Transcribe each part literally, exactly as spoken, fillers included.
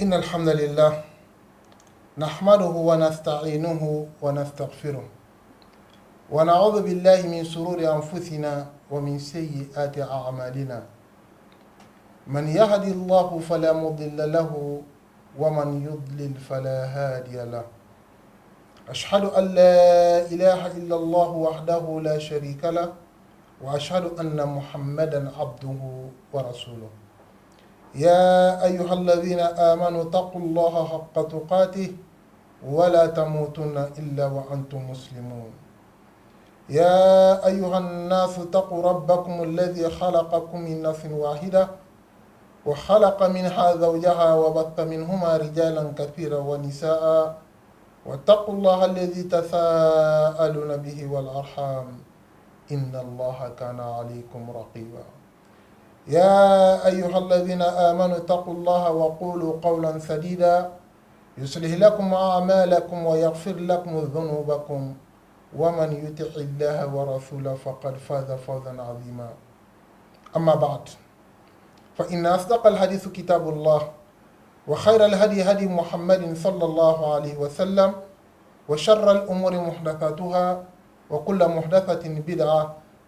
إن الحمد لله نحمده ونستعينه ونستغفره، ونعوذ بالله من شرور أنفسنا ومن سيئات أعمالنا. من يهد الله فلا مضل له، ومن يضلل فلا هادي له. أشهد أن لا إله إلا الله وحده لا شريك له، وأشهد أن محمدا عبده ورسوله. يا أيها الذين آمنوا اتقوا الله حق تقاته ولا تموتن إلا وأنتم مسلمون. يا أيها الناس اتقوا ربكم الذي خلقكم من نفس واحدة وخلق منها زوجها وبث منهما رجالا كثيرا ونساء، واتقوا الله الذي تساءلون به والأرحام، إن الله كان عليكم رقيبا. يا أيها الذين آمنوا اتقوا الله وقولوا قولا سديدا يصلح لكم أعمالكم ويغفر لكم ذنوبكم، ومن يطع الله ورسوله فقد فاز فوزا عظيما. أما بعد، فإن أصدق الحديث كتاب الله، وخير الهدي هدي محمد صلى الله عليه وسلم، وشر الأمور محدثاتها، وكل محدثة بدعة،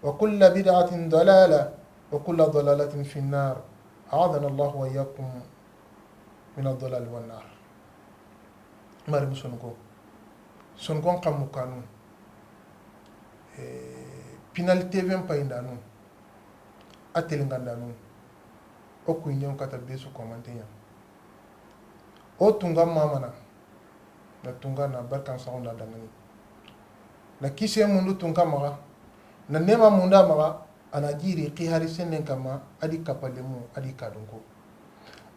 وكل بدعة ضلالة، وكل ضلالة في النار. أعاذنا الله وإياكم من الضلال والنار. Mari mu Sonko. Sonkon xamu kanu. Eh, Pinal T V n payindanu. A telingandanu. O kuɲen kata besu komanteya. O tunga mamana. Na tunga na barkan saxunda dangani. Na kise mundu tunka maxa. Na nema munda maxa. A na jiri xi hari sennen kamma, a di kapalemu, a di kadunko.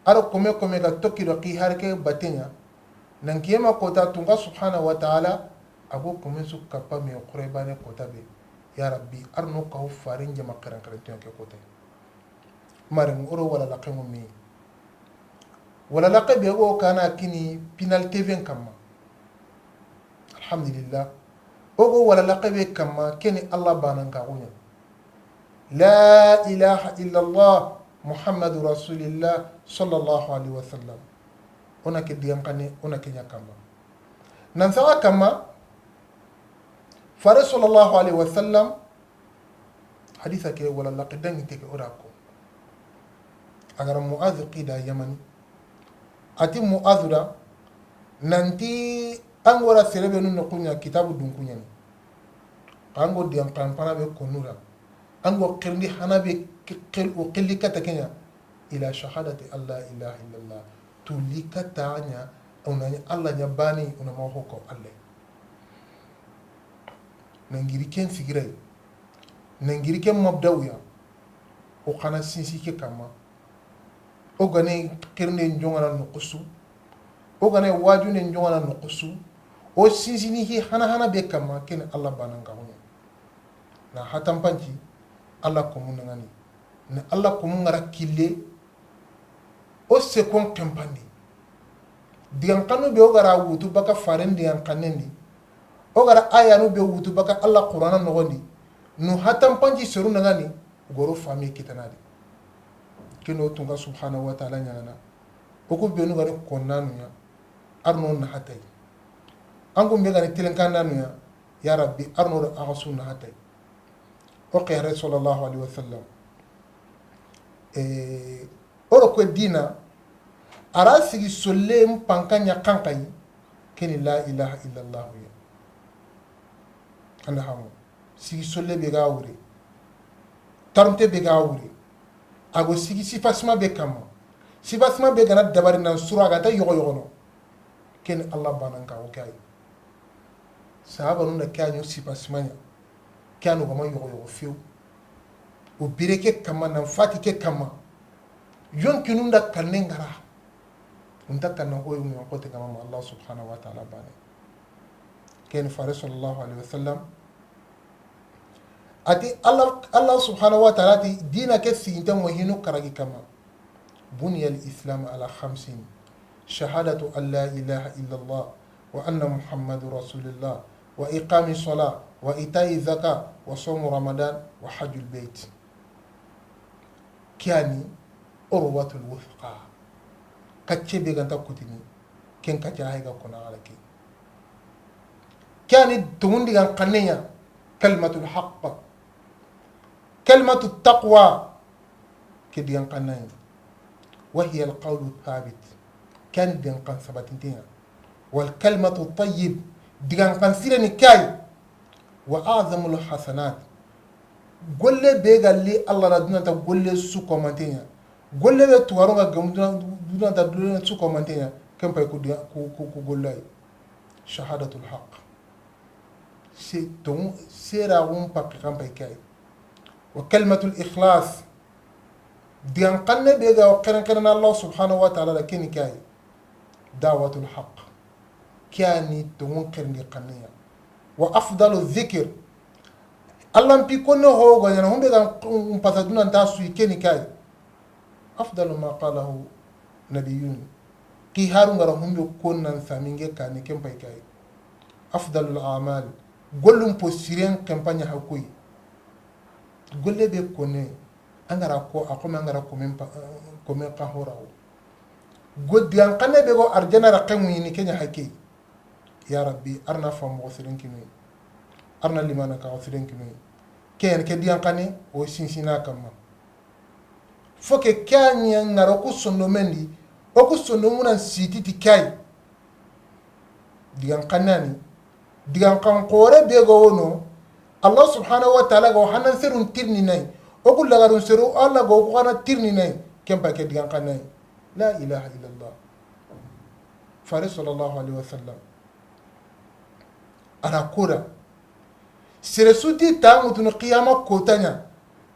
A ro kome kome ga tokki do xi hari ke bateɲa, nan kiyema kota tunka subhanahu wa ta'ala, a go kome su kappa me xure bane kota be. Ya Rabbi, a ro no kaw farin jama xeran xeran tiyan ke kota. Mari ŋoro wala laqe ŋo me. Wala laqe be go kana kini Pinal T V n kamma. Alhamdulillah. O go wala laqe be kamma keni Allah banan ka gunya. La ilaha illallah Muhammadu Rasulillah sallallahu alaihi wasallam. Ona ke diyan kane, ona ke ɲa kamma. Nan sawa kamma, Fare sallallahu alaihi wasallam, hadisa ke wala laqe dangi teke o da ko. A gara Mu'adh qida Yamani. A ti Mu'adh da, nanti an gora serebe nun no kunya kitabu dun kunya ni. An go diyan kan pana be konura. An go qirndi hana be qil-, o qilli kata kenya. Ila shahadati an la ilaha illallah. Tulli kata ɲa, o na ɲa Allah ɲa bani, o na ma ho ko Allah. Na ngiri ken sigiray. Na ngiri ken mabdawya. O xana sinsi ke kamma. O gane qirnde njongana nukusu. O gane wajune njongana nukusu. O sinsini hi hana hana be kamma, ken Allah banan ka hunya. Na hatampanci, Allah ko mun ngani. Na Allah ko mun ngara kille. O sekon kempandi. Digan kanu be o gara wutu baka faren digan kanendi. O gara ayanu be wutu baka Allah Qur'ana nogondi. Nu hatampanci seru nangani. Goro fami kitanadi. Kino tunga subhanahu wa ta'ala ɲana. O ku benu gani konnanu ya. Arno na hatay. An ku be gani tilinkandanu ya. Ya Rabbi, arno do aga sunna hatay. O xere sallallahu alaihi wasallam. Eh, oro ko dina, ara sigi solle mpanka ɲa kankayi, keni la ilaha illallah ya. Anda hamo. Sigi solle be ga wure. Tarnte be ga wure. Ago sigi sifasima be kamma. Sifasima be gana dabari nan sura ganta yogo yogo no. Ken Allah banan ka o kay. Sahaba nun da kanu sifasima ɲa. Kanu gama yogo yogo fiu. O bire ke kamma nan fati ke kamma. Yon kinunda kannen gara. Unta kanna hoyo mu ko te gama Allah subhanahu wa ta'ala bane. Ken fare sallallahu alaihi wasallam. Ati Allah, Allah subhanahu wa ta'ala ti dina ke sinte mo hinu karagi kamma. بني الإسلام على خمس، شهادة أن لا إله إلا الله، وأن محمد رسول الله، وإقام الصلاة، وإيتاء الزكاة، وصوم رمضان، وحج البيت. Kiyani عروة الوثقى. Kacce be ga nta kutini, ken kacce hay ga kona ala ke. Ke yani tonŋun digan xanne ya, kalimatul haqq. Kalimatu taqwa, ke digan xanne ya. Wa hiya al qawlu thabit. Ke yani digan xan sabatinte ya. Wal kalimatu tayyib, digan xan sire ni ke yi. Wa a'zamul hasanat. Golle be ga li Allah ra duna nta golle su komante ya. Golle be tuwaro ga gam duna, duna nta duna su komante ya. Ken pay ku diga, ku, ku, ku golle yi. Shahadatul haqq. Se ton sera won pakki kan pay kay. Wa kalimatul ikhlas. Digan xanne be ga o keren keren Allah subhanahu wa ta'ala da ken ni ke yi. Da'watul haqq. Ke yani tonŋun xerendi xanne ya. Wa afdalu dhikr. Allah mpi konne ho go yana humbe ga mpasa duna nta suyi ken ni ke yi. Afdalu ma qalahu nabiyun. Ki haru ngara humbe konnan saminge kane ken pay ke yi. Afdalul a'mal. Gollum po siren kempanya hakoy. Golle be kone, angara ko, a kome angara komen pa, komen ka horawo. Go digan xanne be go arjana ra kemu ni kenya hake. Ya Rabbi, arna fa mo siren kinu. Arna limana ka siren kinu. Ke yani ke digan xanne, o sinsina kamma. Fo ke kanya ngaro ku sondomendi, o ku sondomunan siti ti kay. Digan xanne ni, digan xan xore be go wono, Allah subhanahu wa ta'ala go hanan serun tirni nay. O ku lagarun seru Allah go ku xana tirni nay. Ken pay ke digan xanne. La ilaha illallah. Fare sallallahu alaihi wasallam. Ara koda. Sere su ti ta ŋutunu qiyama kota ɲa.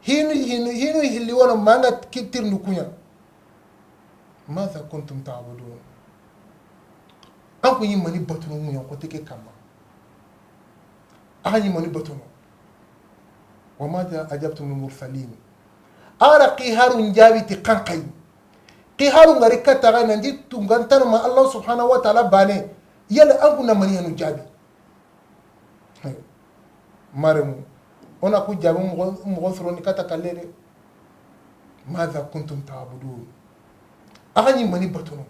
Hinu, hinu, hinu hilli wono manga ki tirndu kuɲa. Madha kuntum ta'budun. An ku ɲi mani batuno ŋuɲa kote ke kamma. An ɲi mani batuno. Wa madha ajabtum al-mursalin. Ara ki harun jabi ti kankai. Ki harun ngari kataga nanti tungantano ma Allah subhanahu wa ta'ala bane. Yala an ku na mani yanu jabi. Maremu, o na ku jaabi moxo, moxo sorondi kata kalle de. Madha kuntum ta'budun. Axa ɲi mani batuno?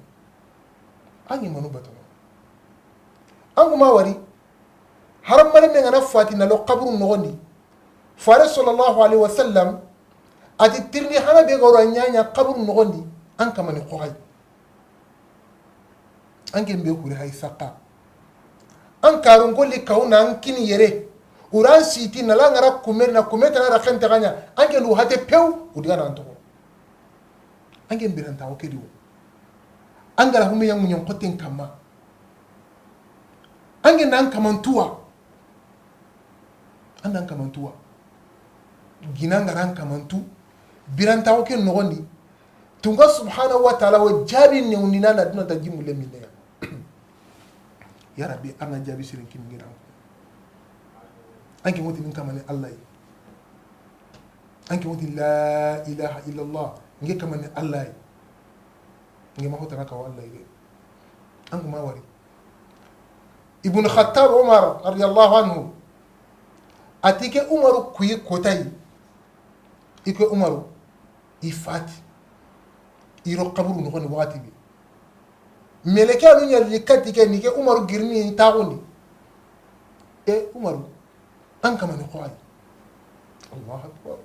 Axa ɲi manu batuno? An kuma wari, haram mare me ngana fati na lo kaburu noxondi. Fare sallallahu alaihi wasallam, a ti tirindi hana be goro a ɲaɲa kaburu noxondi, an kamani xoxay. An ke mbe kuri hay saqa. An karun golli kawna an kini yere. Uran siti na la ngara kumeri na kumeta na raxen taxaɲa. An ke ndu hate pew, u diga nan toxo. An ke mbiranta o kedi wo. An gara hume yangu ɲon xoten kamma. An ke nan kamantuwa. An nan kamantuwa. Gina ngaran kamantu. Biranta o ke noxondi. Tunga subhanahu wa ta'ala wo jaabi newndina na duna ta jimu le minne ya. Ya Rabbi, an na jaabi sirin kin ngira. An ke woti nin kamane Allah. An ke woti la ilaha illallah. Nge kamane Allah. Nge ma hotana ka Allah ge. An kuma wari. Ibn Khattab Umar radiyallahu anhu. A ti ke Umaru kuyi kotayi. I ke Umaru, i fati. I ro kaburu noxondi waxati be. Meleke anu ɲa li kati ke ni ke Umaru girini taxundi. E Umaru, an kamani xoxay. Allahu akbar.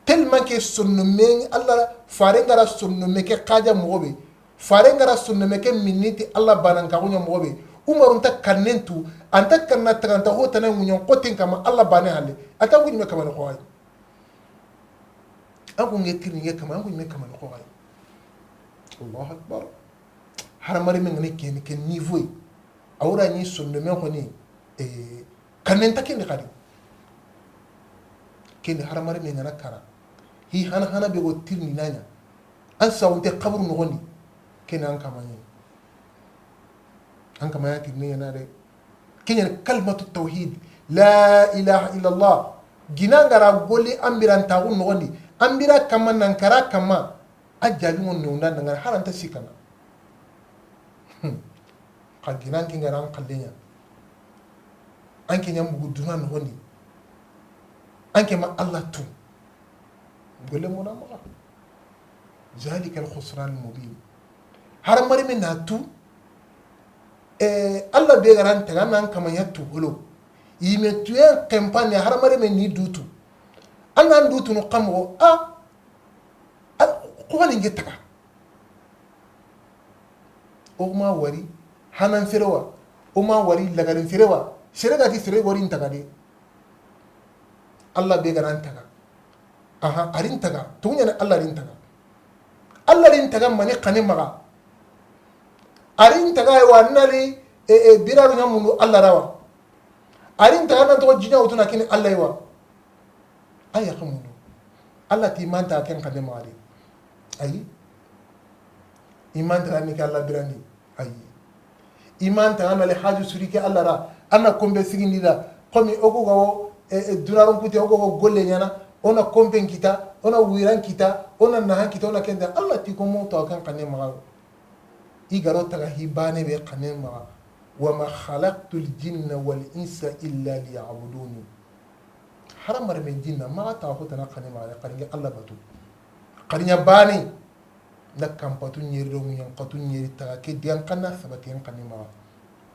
Tellement que sonno me Allah fare ngara sonno me ke xaja moxo be. Fare ngara sonno me ke miniti Allah banan ka gunya moxo be. Umaru nta kannentu, anta kanna taganta ho tana ŋuɲon xoten kama Allah bane halle. Ata gunya me kamani xoxay. An ku nge tirni nge kama, an ku ɲi me kamani xoxay. Allahu akbar. Haramare me ngani ken, ken niveau yi. Awra ni sonno me xoni, eh, kannen ta kendi xadi. Kendi haramare me ngana kara. Hi hana hana be go tirni naɲa. An sawunte kaburu noxondi. Kendi an kamaɲi. An kama ya tirni yana de. Kenyani kalimatu tawhid. La ilaha illallah. Gina ngara golli an biran taxu noxondi. An bira kamma nan kara kamma. A jaabi ŋon newunda nan ngara haranta sikana. Hmm. Xa gina ke ngara an xallenya. An ke ɲambugu duna noxondi. An ke ma Allah tu. Golle mona maxa. Zalika al-khusran al-mubin. Hadamarenme na tu, eh, Alla be ga ra n taga, a na n kama ɲa tu holo. Yinme tuyen kempane, hadamarenme ni du tu. A na n du tunu xa moxo, a, a, ko wani n ke taga. O ma wari hanan sere wa, o ma wari lagarin sere wa, sere ga ti sere wari n taga de. Alla be ga ra n taga. Aha, a ri n taga. Tuɲa ne Alla ri n taga. Alla ri n taga mani xane maxa. A ri n taga wa na li, e, e, biraru ɲa mundu Alla ra wa. A ri n taga nan toxo jiɲa wutu na kini Alla yi wa. A ya xa mundu. Alla ti i ma n taga ken xane maxa de. Ayi. I ma n taga ni ke Alla birandi. Ayi. I ma n taga na li haju suri ke Alla ra. A na konpe sigindi da. Komi o ku ga wo, e, e, dunaron kute o ku ga wo golle ɲaana. O na konpen kita, o na wiran kita, o na nahan kita, o na kenda. Alla ti ko mo to kan xane maxa. I ga ro taga hi bane be xane maxa. Wa ma khalaqtul jinna wal insa illa liya'buduni. Hadamarenme jinna, maxa taga xo tana xane maxa, xari n ke Alla batu. Xari ɲa bane, na kampatu ɲeri do ɲankatu ɲeri taga, ke digan xanna sabati n xane maxa.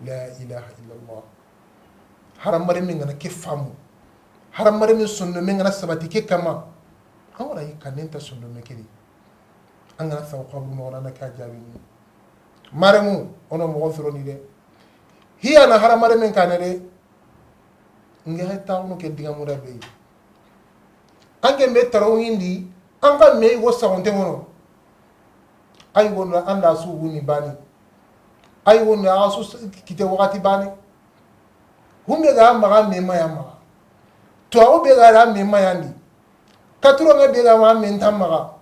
La ilaha illallah. Hadamarenme n ga na ke famu. Hadamarenme sondonme n ga na sabati ke kama. An wara yi kanen ta sondonme ke di. An ga na saw xaburu moxo na ke a jaabi ni. Maremu, o na moxo soro ni de. Hiya na hadamarenme n kane de. N ke hay taxunu ke digamu da be yi. An ke me tarawindi, an ga me wo saxonte mono. Ay wonno an da su wuni bani. Ay wonno a su kite waxati bani. Humbe ga maxa me maya maxa. To awo be ga ra me mayandi. Katuro nga be ga ma me nta maxa.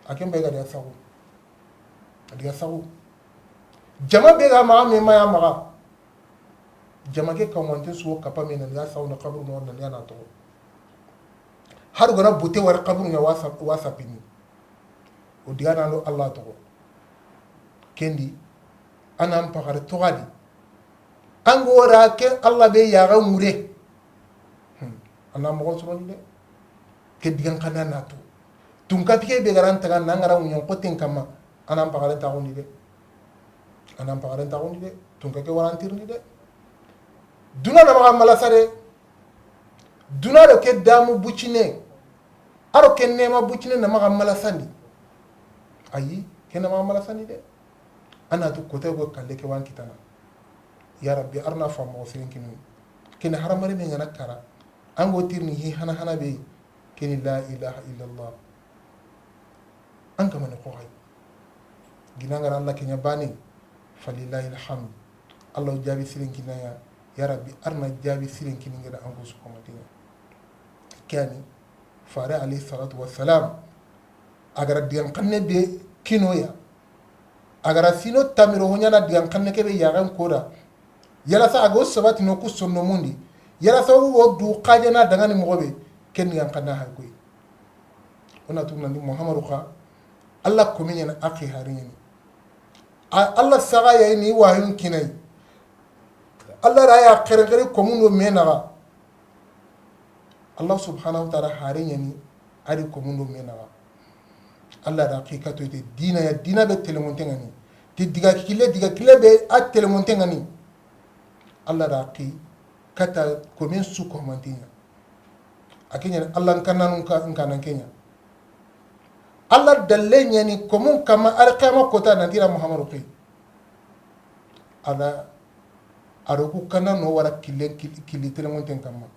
A ken be ga da saxu. A diga saxu. Jama be ga maxa me maya maxa. Jama ke kawmante su wo kapa me na diga saxu na xaburu no na diga na toxo. Har gona bute war xaburu ɲa wasa, wasa pini. O diga na lo Alla toxo. Ken di, a na n paxare toxo a di. An ga ra ke Alla be yaxa ŋure. Hmm. A na moxo soro ni de. Ke digan xanna na tu. Tunka ti ke be ga ra n taga na n ga ra ŋuɲan xoten kama. A na n paxare taxundi de. A na n paxare taxundi de. Tunka ke wara n tirindi de. Duna na maxa malasa de. Duna do ke damu bucine. A do ke nema bucine na maxa malasandi. Ayi, ke na maxa malasandi de. A na tu kote go kalle ke wan kitana. Ya Rabbi, ar na fa moxo siren kinu. Ke ni hadamarenme n ga na kara. An go tirni hi hana hana be. Ke ni la ilaha illallah. An kama ni xo hay. Gina n ga ra Alla ke ɲa bane. Falillahi alhamd. Alla jaabi siren kinaya. Ya Rabbi, ar na jaabi siren kini n ga da an ko su xamante ɲa. Ke yani. Fare alayhi salatu wassalam, a ga ra digan xanne be kinoya, a ga ra sino tamiro ho ɲaana digan xanne ke be yaxen koda, yala sa a go sabati no ku sondomun di, yala sa wo du xajana dangani moxo be, ken digan xanne hay koy. O na tunandi Muhammadu xa, Alla kome ɲaana a xi hari ɲaani. A, Alla saga ya ni wahayun kinay. Alla ra ya xere xere komun do me naxa. Allah subhanahu wa ta'ala hare ɲani, a ri komundo me naxa. Allah da xi kato ite dina ya, dina be telemonte ŋani. Ti diga kille, diga kille be a telemonte ŋani. Allah da xi kata komen su ko mantinya. A ke ɲani Allah n kannanu ka, n kanan ke ɲa. Allah dalle ɲani komun kama alqiyama kota nanti ra Muhammadu xi. Ala a ro ku kanna no wara kille, kil-, killi telemonten kamma.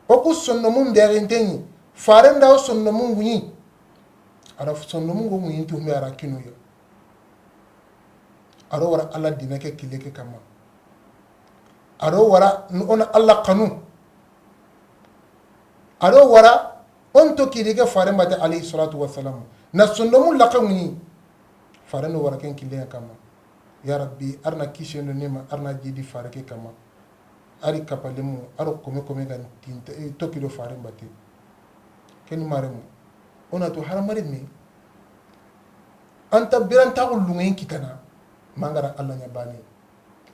O ku sonnomun bexinten ɲi, faren da o sonnomun ŋuɲi. A da sonnomun go ŋuɲinti humbe a ra kinu ya. A ro wara Allah dina ke kille ke kamma. A ro wara n-, o na Allah xanu. A ro wara o n to kiri ke faren bate alayhi salatu wassalam. Na sonnomun laxa ŋuɲi. Faren do wara ken kille ya kamma. Ya Rabbi, a ri na kisiyen do nema, a ri na jidi fare ke kamma. A ri kapalemu, a ro kome kome ga n tinta, eh, toki do faren bate. Ken ni maremu. O na to hara mareme. An ta birantaxu lunŋen kitana. Mangara Allah ɲa bane.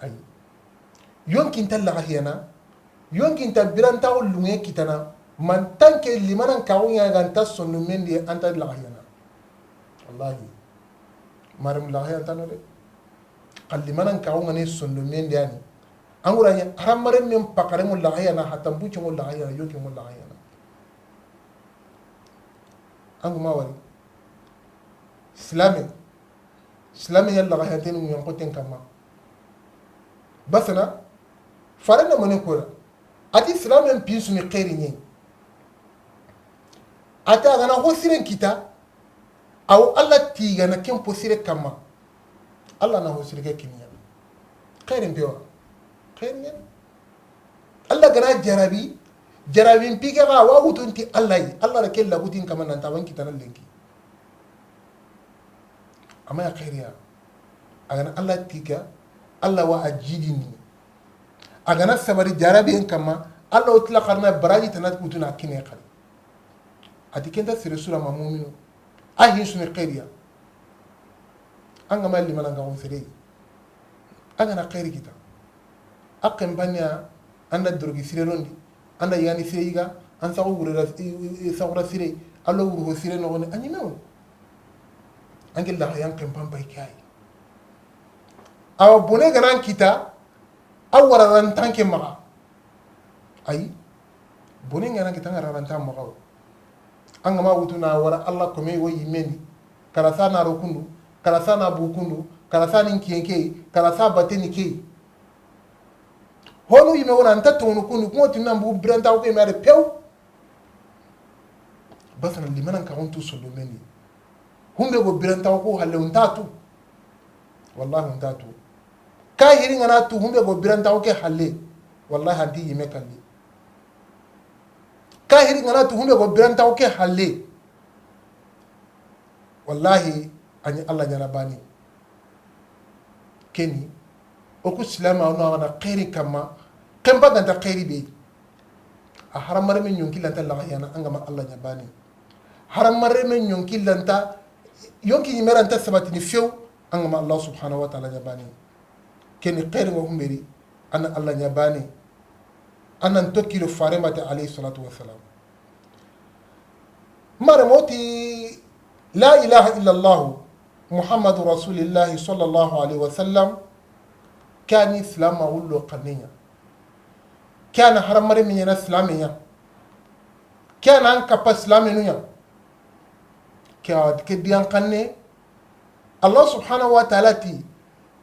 Ayi. Yonkin ta laxahiyana. Yonkin ta birantaxu lunŋe kitana. Man tanke limanan kaxu ɲa ga n ta sonno mendi an ta laxahiyana. Wallahi. Maremu laxaya nta no de. Xa limanan kaxu ŋa ni sondomen de yani. An gura ɲa haramaren men pakare ŋo laxaya na, hatanbu ce ŋo laxaya na, yoke ŋo laxaya na. An guma wari. Silame. Silame ya laxayanteni ŋuɲan xoten kamma. Basana, fare na mone kola. A ti silamen pinsuni xeeri ɲe. A ti a ga na ho siren kita, awo Alla ti ga na ken po sire kamma. Alla na ho sire ke kiniya. Xeerin pewa. Xeerin ɲe. Alla ga na jarabi, jarabin pike ga wa wutunti Alla yi. Alla da ke lagutin kamma nan ta wan kitana lenki. Amma ya xeeriya. A ga na Alla ti ga, Alla wa a jidini. A ga na sabari jarabiyen kamma, Alla wo tila xarana baraji tana kutuna kine xari. A ti kenta sere sura ma muminu. A hin suni xeeriya. An ga ma limanan kaxun sere. A ga na xeeri kita. A xenpaniya, an da dorogi sire londi, an da yani sire yiga, an saxu wure da, i, i, i, saxura sire, a lo wuro sire noxoni, a ɲimewo. An ke laxayan xenpan pay ke ayi. Awa bone ga nan kita, a wara ran tanke maxa. Ayi. Bone ga nan kita, a wara ran tan maxa wo. An ga ma wutu na wara Alla kome wo yimendi. Kala sa na ro kundu, kala sa na bu kundu, kala sa nin kiyen ke, kala sa bateni ke. Honu yime wona nta tonu kundu, kuma tinna mbu biranta ko ke mare pew. Basana limanan kaxun tu sondomen di. Humbe go biranta ko halle unta tu. Wallahi unta tu. Kahiri ga na tu humbe go biranta ko ke halle. Wallahi anti yime kalli. Kahiri ga na tu humbe go biranta ko ke halle. Wallahi, a ɲi Alla ɲaana bane. Keni, o ku silama, o na wana xeeri kamma, xenpa ga nta xeeri be. A haramare me ɲonki lanta laxayana, an ga ma Alla ɲa bane. Haramare me ɲonki lanta, yonki ɲimera nta sabatini few, an ga ma Alla subhanahu wa ta'ala ɲa bane. Keni xeeri ŋo humberi, an na Alla ɲa bane. An nan tokki do fare mate alayhi salatu wassalam. Mare moti, la ilaha illallah Muhammadu Rasulillahi sallallahu alayhi wa sallam, kani silama wullo kanenya. Kana haramare minyana silaminya. Kana an kapa silaminunya. Kya ke diyan kanne, Allah subhanahu wa ta'ala ti,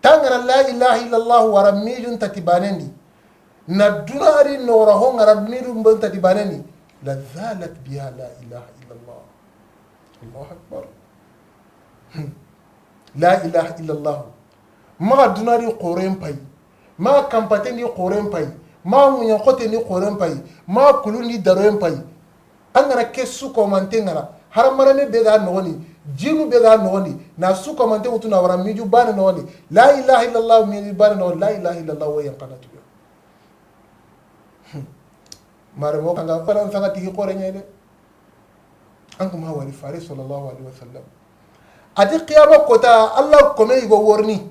tangana la ilaha illallah wara mijun tati banendi. Na dunari nora ho ngara mijun bon tati banendi. La zalat biha la ilaha illallah. Allahu akbar. Hmm. La ilaha illallah. Maxa dunari xoren pay. Ma kampate ni xoren pay. Ma muɲa xote ni xoren pay. Ma kulun ni daroyen pay. An gana ke su komante ngana. Har marame be ga noxoni. Jinu be ga noxoni. Na su komante wutu na wara miju bane noxoni. La ilaha illallah miju bane noxoni. La ilaha illallah wo yan kana tuya. Hmm. Mare mo kanga faran sanga tigi xore ɲede. An kuma wari fare sallallahu alaihi wasallam. Ati qiyama kota Allah kome igo worni.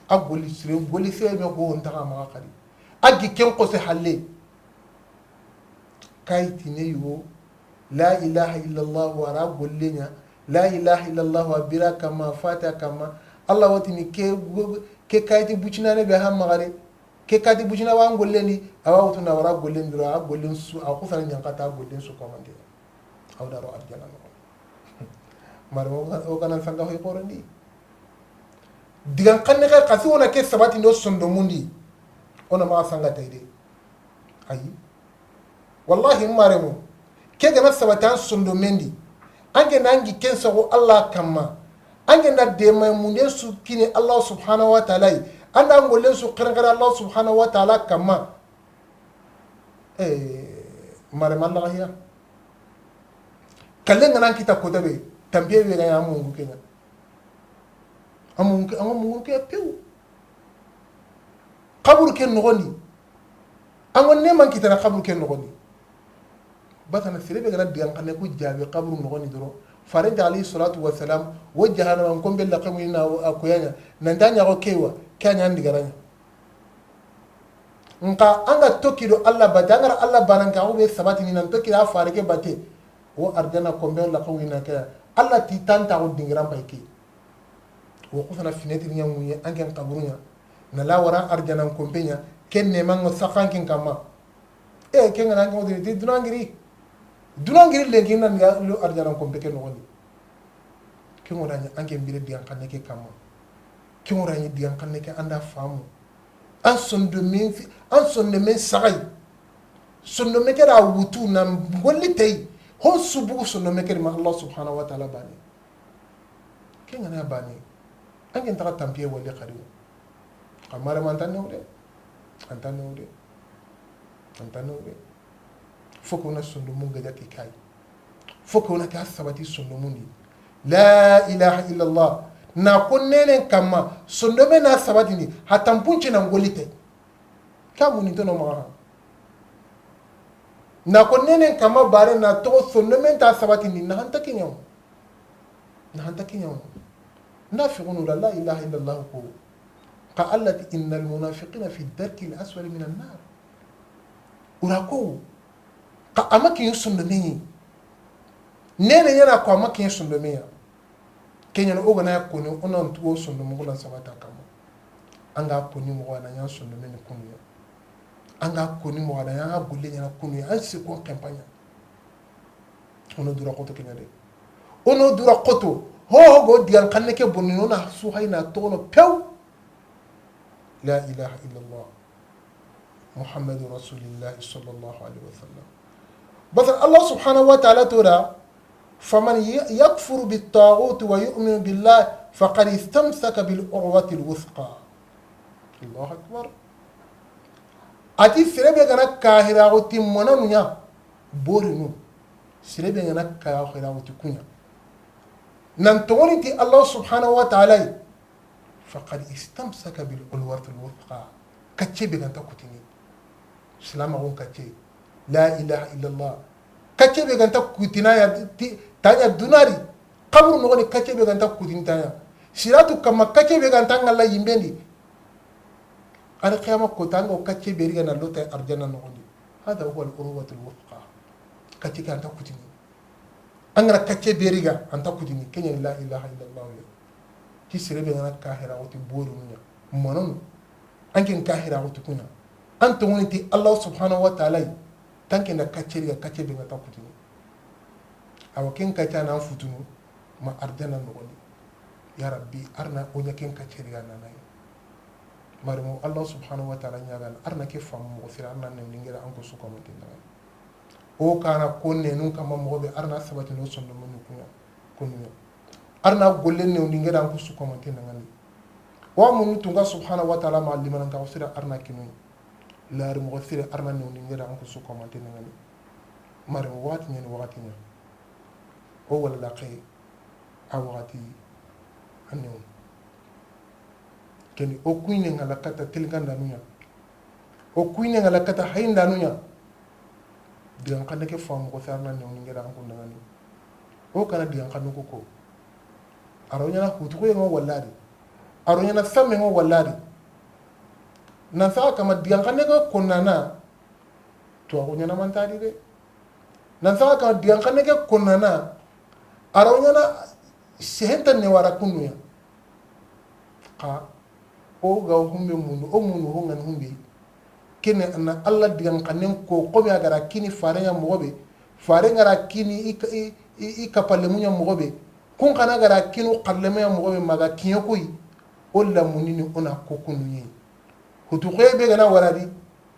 A goli sire, goli sire me ko on taga ma kadi. A gi ken ko se halle. Kayti ne yugo, la ilaha illallah wara golle ɲa, la ilaha illallah wa bira kama, fata kama, Allah watini ke, ke kayti bucinane be ha magare, ke kayti bucina wa gollendi, awa wutu na wara gollendi ro, a gollen su, a kusana ɲankata a gollen su komande. Aw daro arjana no. Mare o kana sanga hoy korandi. Digan kanne ka kasi wona ke sabati no sondomundi. Ona ma sanga tayde. Ayi. Wallahi, n maremu, ke gana sabati an sondomen di, an ke na an gi ken sago Allah kamma, an ke na dema munde su kini Allah subhanahu wa ta'ala yi, an da an gollen su xerenkere Allah subhanahu wa ta'ala kamma. Eh, marema Allah ya. Kallen gana kita kota be, tampiye be ga ya mungu kenya. Amun, amun mungu ke pew. Kaburu ke noxondi. An gonne man kitana kaburu ke noxondi. Batana sere be gana digan kanne ku jabi kaburu noxondi doro. Farenta alayhi salatu wassalam, wo jahannama ko be la kamu ina a koyanya. Nan da ɲa ko kewa, kanya ndigaraɲa. Nka an ga tokki do Allah bate, an ga ra Allah banan ka, o be sabati ni nan tokki da fare ke bate. Wo arjana kombe la ko ina ke. Alla ti tanta o dingiran pay ke. Wo xusana fenêtre ɲa ŋuɲe an ken xaburu ɲa. Na la wara arjanan konpe ɲa. Ken ne mango saxan ken kamma. E ken ŋa na an ken wotini ti dunangiri. Dunangiri lenki nan ya lo arjanan konpe ke noxondi. Ken ŋo rani an ken bire digan xanne ke kamma. Ken ŋo rani digan xanne ke anda famu. An sondomen, an sondomen saxay. Sondome ke da wutu na golli tey. Ho subugu sondome ke ma Allah subhanahu wa ta'ala bani. Ken ŋa na bani. An ken taxa tampiye wali xadi. Xa mare ma an ta newu de. An ta newu de. An ta newu de. Fo ko na sondomun gaja ke kay. Fo ko na ka sabati sondomun di. La ilaha illallah. Na ko nenen kamma, sondome na sabatini, hatta mpunce na ngolite. Ka muni tono maxa. Na ko nenen kamma bare na to sondomen ta sabatini, na hanta kinyawo. Na hanta kinyawo. Na fi gunu la, la ilaha illallah ko. Ka Allah ti, innal munafiqina fi darki al asfali minan nar. Ura ko, ka ama kiyen sondome ɲi. Nene ɲana ko ama kiyen sondome ya. Kenyana o gana ya koni, o nan tuwo sondomo guna sabata kama. An ga koni mo gana ɲa sondome ni kunu ya. An ga koni mo gana ɲa golle ɲana kunu ya. An si ko kampanya. Ono dura koto kenya de. Ono dura koto. Ho ho go digan xanne ke bonni no na su hayna tono pew. La ilaha illallah. Muhammadu Rasulillah sallallahu alaihi wasallam. Basa Allah subhanahu wa ta'ala tora, faman yakfur bit taghut wa yu'min billah faqad istamsaka bil urwati al wuthqa. Allahu akbar. Ati sere be gana kahira go ti monanu ɲa borinu. Sere be gana kahira go ti kunya. Nan togoni ti Allah subhanahu wa ta'ala. Faqad istamsaka bil urwatil wuthqa. Kacce be ganta kutini. Silamaxun kacce. La ilaha illallah. Kacce be ganta kutina ya ti, tanya dunari. Kaburu noxoni kacce be ganta kutini tanya. Siratu kamma kacce be ganta ngalla yimbendi. Al qiyama ko tango kacce be riga na lota arjanna noxondi. Hada huwa al urwatul wuthqa. Kacce ganta kutini. An gana kacce be riga, an ta kutini, kenyani la ilaha illallah ya. Ti sere be gana kahira woti boru nya. Manon, an ken kahira woti kunya. An tongoni ti Allah subhanahu wa ta'ala. Tanke na kacce riga, kacce be ganta kutini. Awa ken kacce na futunu, ma arjanna noxondi. Ya Rabbi, arna o ɲa ken kacce riga nanai. Marimo Allah subhanahu wa ta'ala ɲagan, arna ke famu moxo sira, arna ne ningera an ko su kamanten nangani. O kana konne nun kama moxo be arna sabati no sondomo ni kunya, kunya. Arna golle ne ningera an ko su kamanten nangani. Wa munu tunga subhanahu wa ta'ala ma limanan ka sira arna kinu. Lari moxo sira arna ne ningera an ko su kamanten nangani. Marimo wati ɲani wati ɲa. O wala la kay. A waxati a newo. Keni o kuyne ŋa la kata telinkandanu ɲa. O kuyne ŋa la kata hayindanu ɲa. Digan xanne ke famu ko sarna newo ni ngera an kundangani. O kana digan xannu ko ko. Aro ɲana hutu ko ŋo wallari. Aro ɲana samme ŋo wallari. Nan sa kama digan xanne ko konnana. To ko ɲana mantadi de. Nan saga ka digan xanne ke konnana, a raw ɲana sehenta ne wara kunnuya. Xa o ga humbe mundu, o mundu ho ŋan humbe. Kene anna Allah digan xannen ko, xo me a gara kini fare ɲa moxo be, fare ŋara kini i, i, i, i kapalemu ɲa moxo be. Kun xana gara kinu xalleme ɲa moxo be maga kiɲe koyi. O lamunini o na ko kunnuye. Hutu xoye be gana waradi.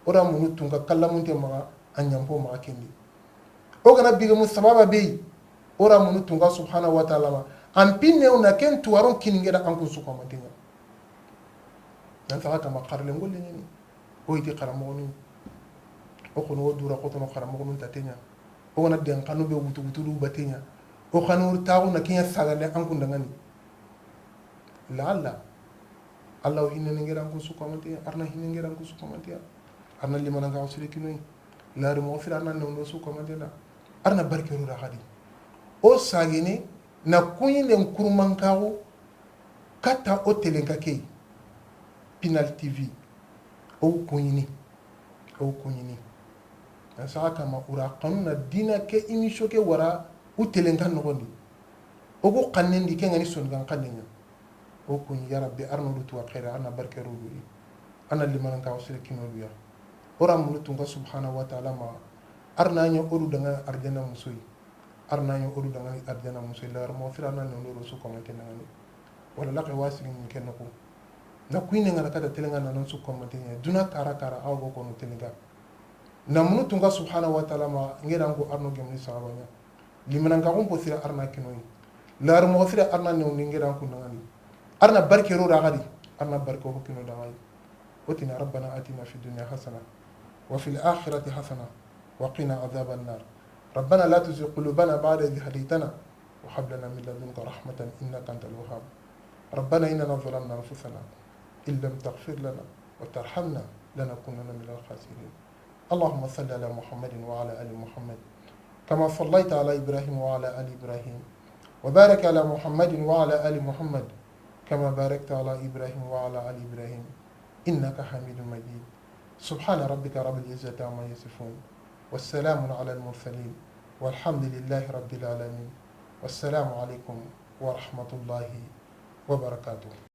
O ra munu tunka kallamunte maxa, a ɲanpo maxa kendi. O gana bigemu sababa be yi, o ra munu tunka subhanahu wa ta'ala ma. An pinne o na ken tuwaron kiningeda an kun su kamanten ɲa. Nan saga kama xarlen golle ɲini. O yiti xaramoxonu. O kono o dura xotono xaramoxonu ta teɲa. O gana den xanu be wutu wutu du bateɲa. O xanu taxu na kiɲa sagande an kun dangani. Laalla. Allah o hinne ni ngera an kun su kamanten ɲa, arna hinne ngera an kun su kamanten ɲa. Arna limana ga sire kinoy. Lari moxo fira arna newndo su kamanten ɲa. Arna barke ro da xadi. O sagene na kuɲi len kurmankaxu katta o telenka key. Pinal T V. O kuɲini. O kuɲini. An saga kama ura xanu na dina ke émission ke wara u telenka noxondi. O ku xannen di, ken ga ni Soninkan xannen ɲa. O ku ɲi, ya Rabbi, ar na o du tuwa xeeri, ar na barke ro du yi, ar na limanankaxu sire kino du ya. O ra munu tunka subhanahu wa ta'ala ma, ar na ɲa o du danŋa arjanna musoyi. Ar na ɲa o du danŋa arjanna musoyi, la ar mo sira na no ro su komante nangani. Wala laqe wasigi ni ken noxo. Na kuyine ngana kata telenga na non su komante ɲa. Duna kara kara awa go kono telenga. Na munu tunka subhanahu wa ta'ala ma, ngera nko ar no gemni saxaba ɲa. Limanankaxun po sira ar na kinoyi. Laru moxo sira ar na newni ngera nko nangani. Ar na barke ro da xadi. Ar na barke ho kino da xadi. O ti na, ربنا آتنا في الدنيا حسنة وفي الآخرة حسنة وقنا عذاب النار. ربنا لا تزغ قلوبنا بعد إذ هديتنا وهب لنا من لدنك رحمة إنك أنت الوهاب. ربنا إننا ظلمنا أنفسنا إن لم تغفر لنا وترحمنا لنكونن من الخاسرين. اللهم صل على محمد وعلى آل محمد كما صليت على إبراهيم وعلى آل إبراهيم، وبارك على محمد وعلى آل محمد كما باركت على إبراهيم وعلى آل إبراهيم إنك حميد مجيد. سبحان ربك رب العزة عما يصفون، والسلام على المرسلين، والحمد لله رب العالمين. والسلام عليكم ورحمة الله وبركاته.